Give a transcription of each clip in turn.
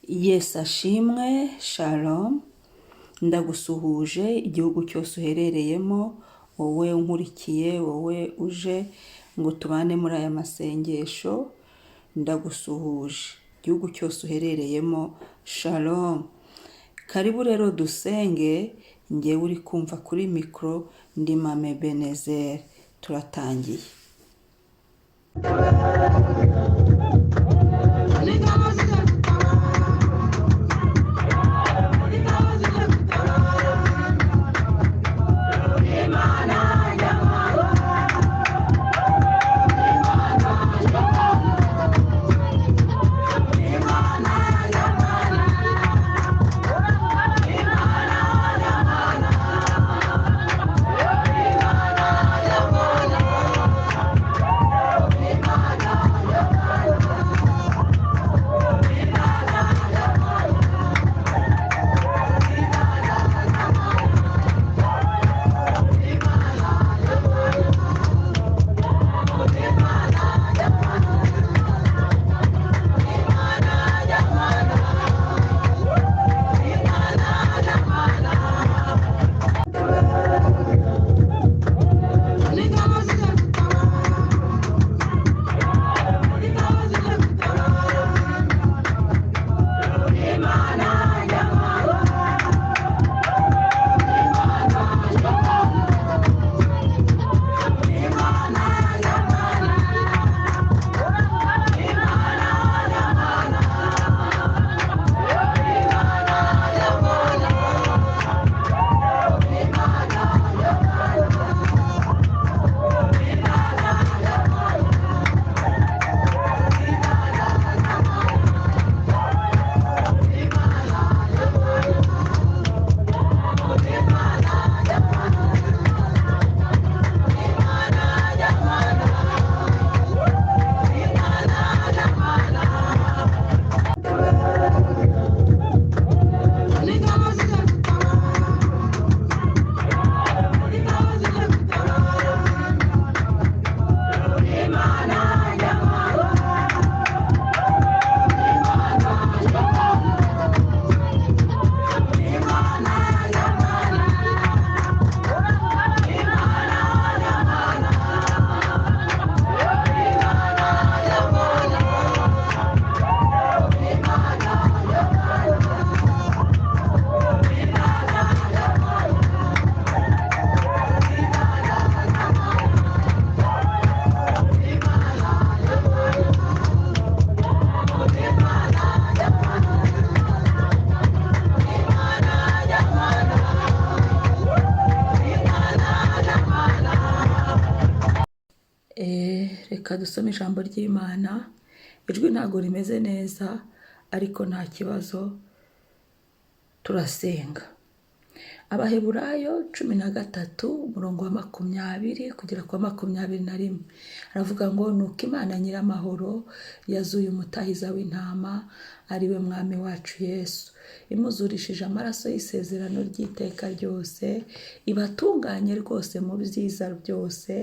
Yesu ashimwe, shalom. Ndagusuhuje igihugu cyose uherereyemo, wowe unkurikiye, wowe uje ngo tubane muri aya masengesho, ndagusuhuje. Igihugu cyose uherereyemo, shalom. Karibu rero dusenge, ngewe uri kumva kuri mikoro ndi Mame Benezeri. Turatangiye. Reka dusome ijambo ry'Imana. Ijwi ntabwo rimeze neza ariko nta kibazo, turasenga. Abaheburayo 13 umurongo wa 20 kugera ku wa 21 aravuga ngo nuko Imana nyiramahoro yazuye umutahiza w'intama ari we mwami wacu Yesu, imuzurishije amaraso y'isezerano ry'iteka ryose, ibatunganye rwose mu byiza byose,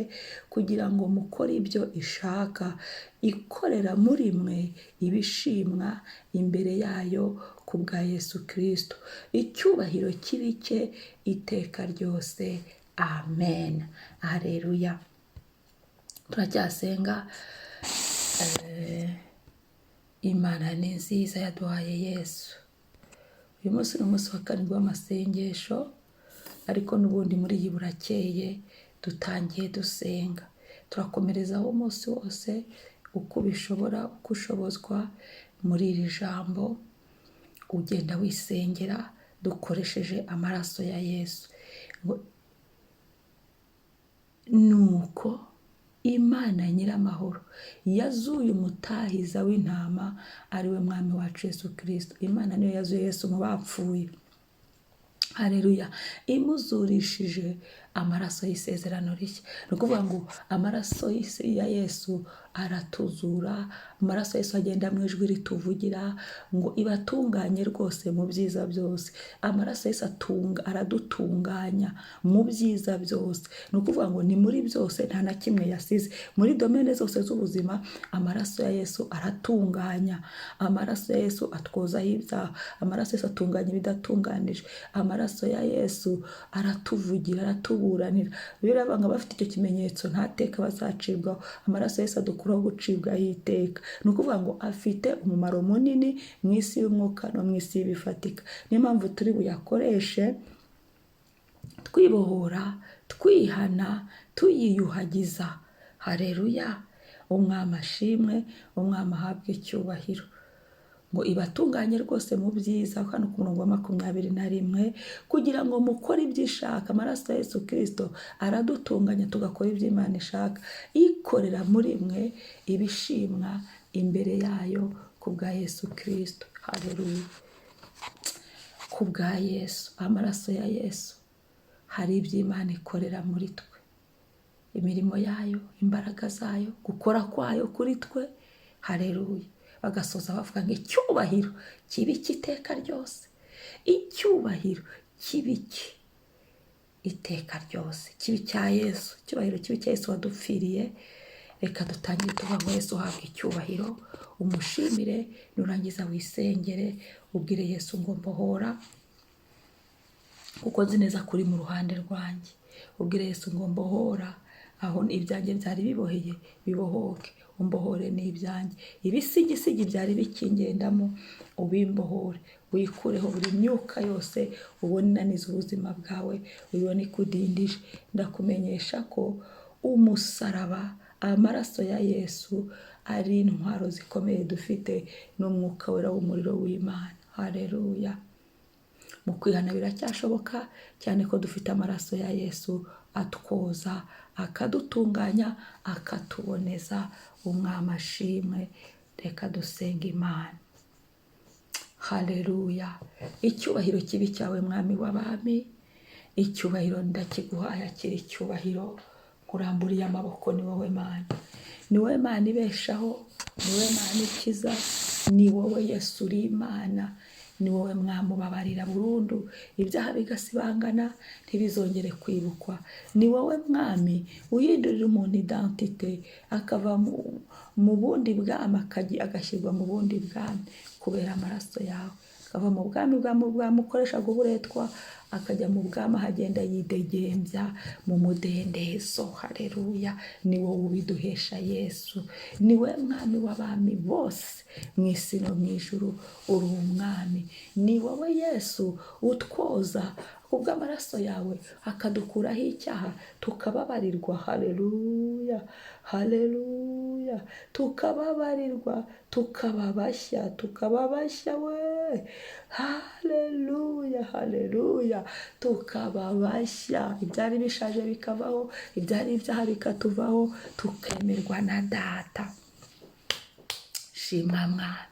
kugira ngo mukore ibyo ishaka, ikorera muri mwe ibishimwa imbere yayo ku bwa Yesu Kristo. Icyubahiro kibe icye iteka ryose. Amen. Haleluya. Turacyasenga. Imana ni nziza yaduhaye Yesu. Uyu munsi ni umunsi wa 7 w'amasengesho, ariko n'ubundi muri iyi burakeye dutangiye dusenga. Turakomerezaho umunsi wose uko ubishobora, uko ushobozwa muri iri jambo, ugenda wisengera dukoresheje amaraso ya Yesu. Ngo nuko Imana nyiramahoro yazuye umutahiza w'intama ari we mwami wacu Yesu Kristo. Imana niyo yazuye Yesu mu bapfuye. Haleluya. Imuzurishije Amaraso y'isezerano rishya. Ni ukuvuga ngo amaraso ya Yesu aratuzura, amaraso ya Yesu agenda mu ijwi rituvugira ngo ibatunganye rwose mu byiza byose. Amaraso ya Yesu aradutunganya mu byiza byose. Ni ukuvuga ngo ni muri byose, nta na kimwe yasize. Muri domene zose z'ubuzima amaraso ya Yesu aratunganya. Amaraso ya Yesu atwozaho ibyaha. Amaraso ya Yesu atunganya ibidatunganije. Amaraso ya Yesu aratuvugira, aratuburanira. Bibiliya ngo abafite icyo kimenyetso nta teka bazacibwaho. Amaraso ya Yesu adukuraho gucibwaho iteka. Ni ukuvuga ngo afite umumaro munini mu isi y'umwuka no mu isi y'ibifatika. Niyo mpamvu turi buyakoreshe twibohora, twihana, tuyiyuhagiza. Haleluya! Umwami ashimwe, umwami ahabwe icyubahiro. Ngo ibatunganye rwose mu byiza, hano ku murongo wa 21, kugira ngo mukore ibyo ishaka. Amaraso ya Yesu Kristo aradutunganya tugakora ibyo Imana ishaka, ikorera muri mwe ibishimwa imbere yayo ku bwa Yesu Kristo. Haleluya! Ku bwa Yesu, amaraso ya Yesu, hari ibyo Imana ikorera muri twe, imirimo yayo, imbaraga zayo, gukora kwayo kuri twe. Haleluya! Bagasoza bavuga ngo icyubahiro kibe iteka ryose, icyubahiro kibe iteka ryose, kibe icya Yesu, icyubahiro kibe icya Yesu wadupfiriye. Reka dutangire tuvuga ngo Yesu uhabwe icyubahiro, umushimire, nurangiza wisengere, ubwire Yesu ngo mbohora, kuko nzi neza ko uri mu ruhande rwanjye. Ubwire Yesu ngo mbohora, aho ibyanjye byari biboheye bibohoke, umbohore n'ibyanjye, ibisigisigi byari bikingendamo ubimbohore, wikureho buri myuka yose ubona inaniza ubuzima bwawe, ubibona ikudindije. Ndakumenyesha ko umusaraba, amaraso ya Yesu ari intwaro zikomeye dufite, n'umwuka wera w'umuriro w'Imana. Haleluya! Mu kwihana biracyashoboka, cyane ko dufite amaraso ya Yesu atwoza, akadutunganya, akatuboneza. Umwami ashimwe. Reka dusenge Imana. Haleluya! Icyubahiro kibi cyawe mwami w'abami, icyubahiro ndakiguhaye, akira icyubahiro. Nkuramburiye amaboko, ni wowe Mana, ni wowe Mana ibeshaho, ni wowe Mana ikiza, ni wowe Yesu uri Imana, ni wowe mwami ubabarira burundu ibyaha bigasibangana ntibizongere kwibukwa. Ni wowe mwami uhindurira umuntu identite, akava mu bundi bwami agashyirwa mu bundi bwami kubera amaraso yawe, akava mu bwami bwamukoreshaga uburetwa akajya mu bwami ahagenda yidegembya mu mudendezo. Haleluya! Ni wowe ubiduhesha Yesu, ni wowe mwami w'abami bose mu isi no mu ijuru, uri umwami. Ni wowe Yesu utwoza kubw'amaraso yawe akadukuraho icyaha tukababarirwa. Haleluya, haleluya! Tukababarirwa, tukaba bashya, tukaba bashya we. Haleluya, haleluya! Tukaba bashya, ibyari bishaje bikavaho, ibyari ibyaha bikatuvaho, tukemerwa na Data. Shimwa Mwami,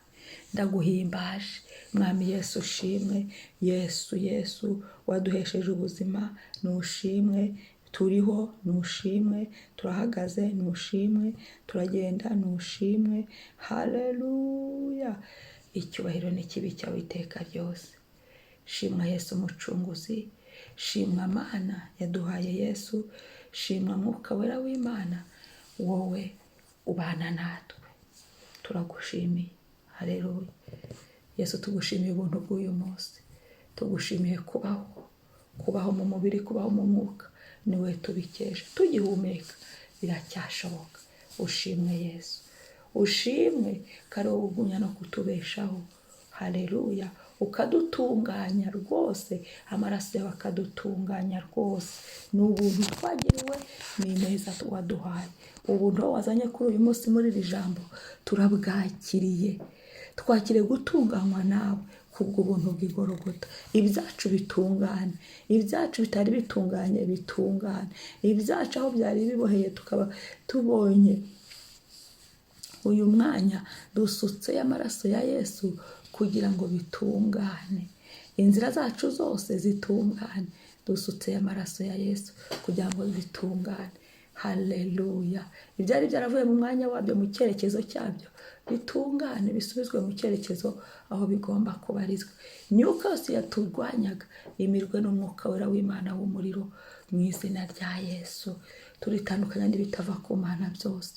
ndaguhimbaje Mwami Yesu, ushimwe Yesu. Yesu waduhesheje ubuzima, nushimwe. Turiho, nushimwe. Turahagaze, nushimwe. Turagenda, nushimwe. Haleluya! Icyubahiro ni kibi cyawe iteka ryose. Shimwa Yesu Mucunguzi, shimwa Mana yaduhaye Yesu, shimwa Mwuka Wera w'Imana, wowe ubana natwe. Turagushimiye. Haleluya! Yesu, tugushimiye ubuntu bw'uyu munsi, tugushimiye kubaho, kubaho mu mubiri, kubaho mu mwuka, ni wowe tubikesha. Tugihumeka biracyashoboka. Ushimwe Yesu, ushimwe ko ari wowe ugumya no kutubeshaho. Haleluya! Ukadutunganya rwose, amaraso yawe akadutunganya rwose. Ni ubuntu twagiriwe, ni ineza waduhaye. Ubuntu wazanye kuri uyu munsi muri iri jambo turabwakiriye. Twakire gutunganywa nawe kubw'ubuntu bw'igorogota. Ibyacu bitungane, ibyacu bitari bitunganye bitungane, ibyacu aho byari biboheye tukaba tubonye uyu mwanya dusutse amaraso ya Yesu kugira ngo bitungane, inzira zacu zose zitungane. Dusutse amaraso ya Yesu kugira ngo bitungane. Haleluya! Ibyari byaravuye mu mwanya wabyo, mu cyerekezo cyabyo, bitungane, bisubizwe mu cyerekezo aho bigomba kubarizwa. Imyuka yose yaturwanyaga imirwe n'umwuka wera w'Imana w'umuriro mu izina rya Yesu. Turitandukanya n'ibitava ku Mana byose.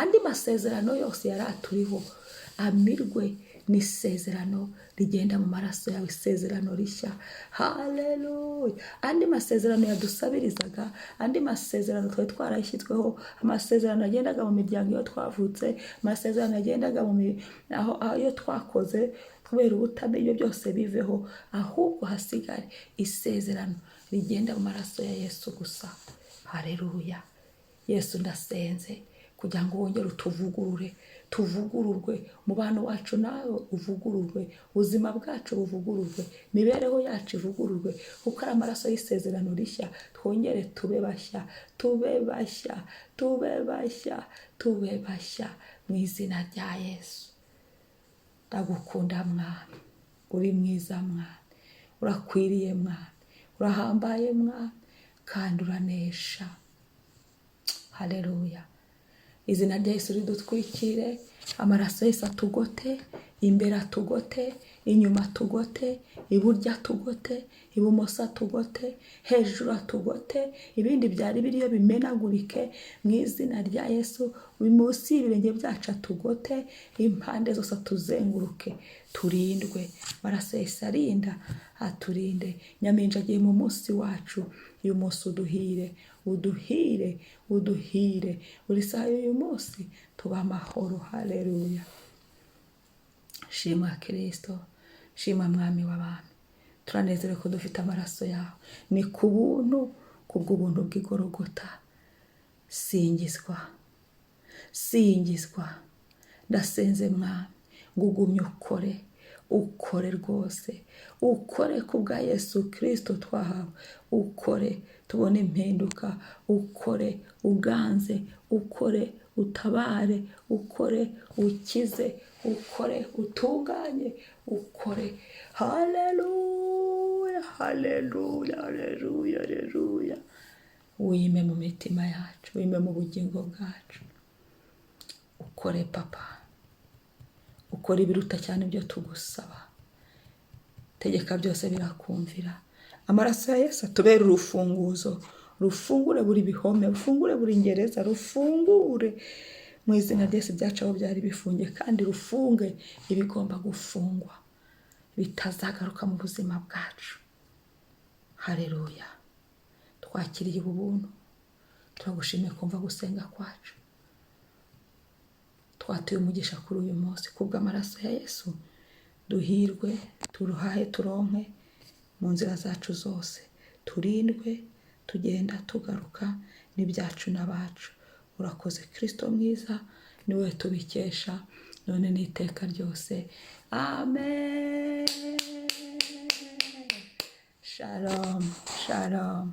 Andi masezerano yose yari aturiho amirwe n'isezerano rigenda mu maraso yawe, isezerano rishya. Haleluya! Andi masezerano yadusabirizaga, andi masezerano twari twarashyizweho, amasezerano yagendaga mu miryango iyo twavutse, amasezerano yagendaga mu aho iyo twakoze kubera ubutamenya, ibyo byose biveho, ahubwo hasigare isezerano rigenda mu maraso ya Yesu gusa. Haleluya! Yesu, ndasenze kugira ngo wongere utuvugurure, tuvugururwe, umubano wacu nawe uvugururwe, ubuzima bwacu buvugururwe, imibereho yacu ivugururwe, kuko ari amaraso y'isezerano rishya. Twongere tube bashya, tube bashya, tube bashya, tube bashya mu izina rya Yesu. Ndagukunda Mwami, uri mwiza Mwami, urakwiriye Mwami, urahambaye Mwami, kandi uranesha. Haleluya! Izina rya Yesu ridutwikire, amaraso Yesu atugote, imbere atugote, inyuma atugote, iburyo atugote, ibumoso atugote, hejuru atugote, ibindi byari biriyo bimenagurike mu izina rya Yesu. Munsi y'ibirenge byacu atugote, impande zose atuzenguruke, turindwe. Amaraso Yesu arinda, aturinde. Nyaminjagiye mu munsi wacu uyu munsi, uduhire, uduhire, uduhire buri saha y'uyu munsi, tuba amahoro. Haleluya! Shima Kirisito, shima Mwami w'abami. Turanezerewe ko dufite amaraso yawe, ni ku buntu, kubw'ubuntu bw'igorogota. Singizwa, singizwa. Ndasenze Mwami ngo ugumye ukore, ukore rwose, ukore ku bwa Yesu Kirisito twahawe, ukore tubone impinduka, ukore uganze, ukore utabare, ukore ukize, ukore utunganye, ukore. Haleluya, haleluya, haleluya, haleluya! Wime mu mitima yacu, wime mu bugingo bwacu, ukore Papa, ukora ibiruta cyane ibyo tugusaba. Tegeka byose birakumvira. Amaraso ya Yesu atubere urufunguzo, rufungure buri bihome, rufungure buri ngereza, rufungure mu izina rya Yesu byacu aho byari bifungiye, kandi rufunge ibigomba gufungwa bitazagaruka mu buzima bwacu. Haleluya! Twakiriye ubu buntu, turagushimiye kumva gusenga kwacu. Twatuye umugisha kuri uyu munsi kubw'amaraso ya Yesu. Duhirwe, turuhahe, turonke mu nzira zacu zose, turindwe tugenda tugaruka n'ibyacu n'abacu. Urakoze Kirisito mwiza, ni wowe tubikesha none n'iteka ryose. Amen. Shalom, shalom.